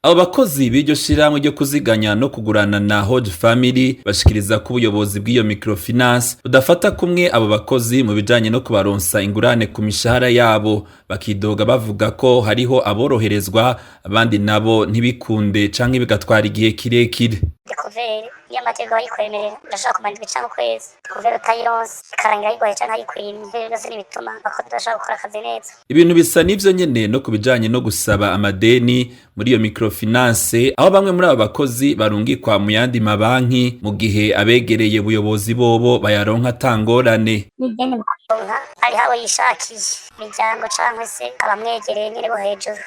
Abo bakozi b'iryo shirahamwe ryo kuziganya no kugurana na Hoj Family bashikiriza ko ubuyobozi bw'iyo microfinance budafata kumwe abo bakozi mu bijanye no kubaronsa ingurane ku mishahara yabo. Bakidoga bavuga ko hariho aboroherezwa, abandi nabo ntibikunde canke bigatwara igihe kirekire. Découvert iyo amategeko ayikwemerera urashobora kumara indwi canke ukwezi découvert utayironse, ikarangira ayiguhaye canke ayikwimye. Ivyo byose ntibituma abakozi bashobora gukora akazi neza. Ibintu bisa n'ivyo nyene no ku bijanye no gusaba amadeni muri iyo microfinance, aho bamwe muri abo bakozi barungikwa mu yandi mabanki, mu gihe abegereye ubuyobozi bobo bayaronka atangorane. N'ideni mu kuronka hariho abo yishakiye, imiryango canke se abamwegereye nyene bo hejuru,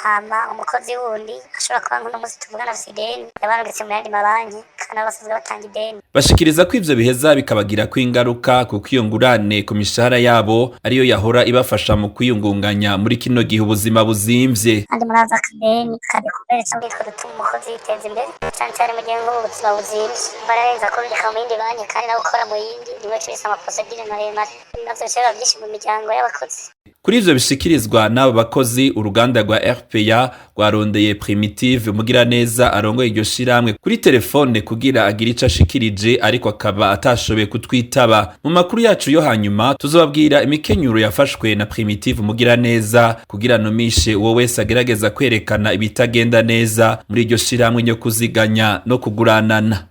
hama umukozi wundi ashobora kuba nk'uno munsi tuvugana afise ideni, yabarungitse mu yandi mabanki kandi abo basanzwe batanga ideni. Bashikiriza ko ivyo biheza bikabagirako ingaruka, kuko iyo ngurane ku mishahara yabo ariyo yahora ibafasha mu kwiyungunganya muri kino gihe ubuzima buzimvye. Kandi murazi akadeni ka découvert canke nitwo dutuma umukozi yiteza imbere, cane cane mu gihe nk'ubu buzima buzimvye. Bararenza kurungika mu yindi banki kandi nawe ukora mu yindi rimwe, cibisa ama procédures maremare, navyo bica biba vyinshi mu miryango y'abakozi. Kuri ivyo bishikirizwa n'abo bakozi, uruganda rwa RPA rwarondeye Primitive Mugiraneza arongoye iryo shirahamwe kuri telefone kugira agire ico ashikirije, ariko akaba atashoboye kutwitaba. Mu makuru yacu yo hanyuma tuzobabwira imikenyuro yafashwe na Primitive Mugiraneza kugira anumishe uwo wese agerageza kwerekana ibitagenda neza muri iryo shirahamwe ryo kuziganya no kuguranana.